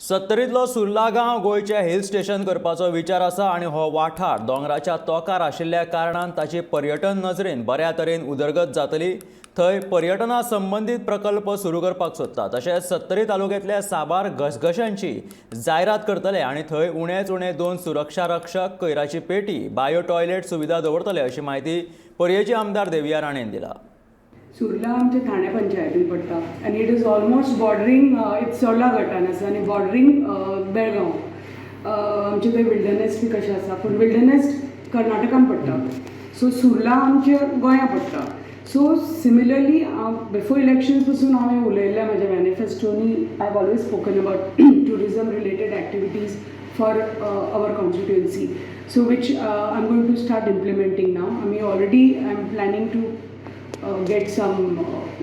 सत्तरींतलो सुर्ला गांव गोंयचें hill station करपाचो विचार आसा आनी हो वाठार दोंगराच्या तोंकार आशिल्ल्या कारणान ताची पर्यटन नजरेन बऱ्या तरेन उदरगत जातली. थंय पर्यटना संबंदीत प्रकल्प सुरू करपाक सोदता. तशेंच सत्तरी तालुक्यांतल्या साबार घसघश्यांची जायरात करतले आनी थंय उणेच उणे 2 सुरक्षा रक्षक, कोयराची पेटी, बायो टॉयलेट सुविधा दवरतले अशी म्हायती पर्येचे आमदार देविया राणेन दिला. सुर्ला आमच्या ठाणे पंचायतीन पडटा आनी it is almost bordering, it's Chorla गटान आसा आनी बॉर्डरींग बेळगांव. आमचे थंय विल्डरनेस बी कशें आसा, पूण विल्डरनेस कर्नाटकान पडटा, सो सुर्ला आमच्या गोंया पडटा. सो सिमिलरली बिफोर इलेक्शन्स पसून हांवें उलयल्लें, म्हज्या मॅनिफेस्टोनी I have always spoken about tourism related activities for our constituency, so which I am going to start implementing now. आमी already I am planning to get some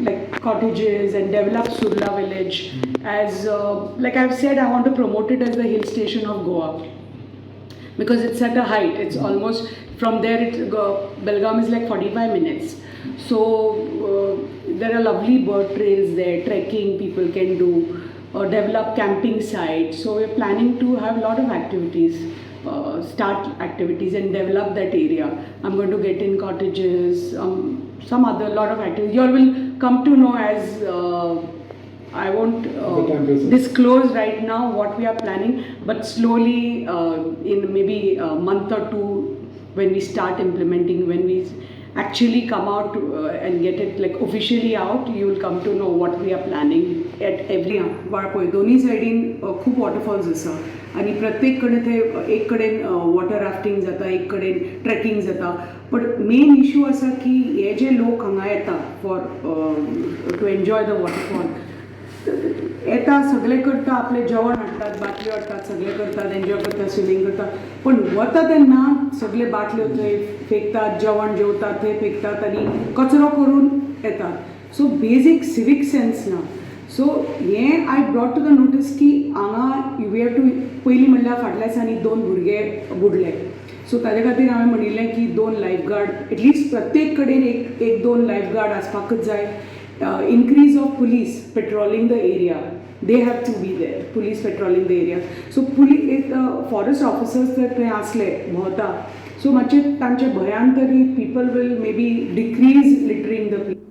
like cottages and develop Surla village as like I've said, I want to promote it as the hill station of Goa because it's at a height. It's almost from there. Belgaum is like 45 minutes. So there are lovely bird trails there. Trekking people can do, or develop camping sites. So we're planning to have a lot of activities. Start activities and develop that area. I'm going to get in cottages, some other lot of activities. You all will come to know as I won't The time passes. Disclose right now what we are planning, but slowly in maybe a month or two, when we start implementing, when we actually come out and get it like officially out, you will come to know what we are planning at every. Valpoi दोन्ही सायडीन खूब waterfalls आसा आनी प्रत्येक कडेन थंय एक कडेन वॉटर राफ्टींग जाता, एक कडेन ट्रेकिंग जाता. बट मेन इशू आसा की हे जे लोक हांगा येता for to enjoy the waterfall, येता, सगळे करता, आपलें जेवण हाडटात, बाटल्यो हाडटात, सगळें करतात, एन्जॉय करतात, स्विमींग करतात, पण वता तेन्ना सगळे बाटल्यो थंय फेकतात, जेवण जेवतात थंय फेकतात आनी कचरो करून येतात. सो बेजीक सिवीक सेन्स ना. सो हें I brought to the notice की हांगा we have to, पयलीं म्हणल्यार फाटल्या दिसांनी दोन भुरगे बुडले, सो ताजे खातीर हांवें म्हणिल्लें की दोन लायफ गार्ड एटलिस्ट, प्रत्येक कडेन एक एक दोन लायफ गार्ड आसपाकच जाय. Increase of police patrolling the area, they have to be there, police patrolling the area. So police, forest officers जर थंय आसले, भोंवता, सो मातशें तांच्या भंयान तरी people will maybe decrease littering the place.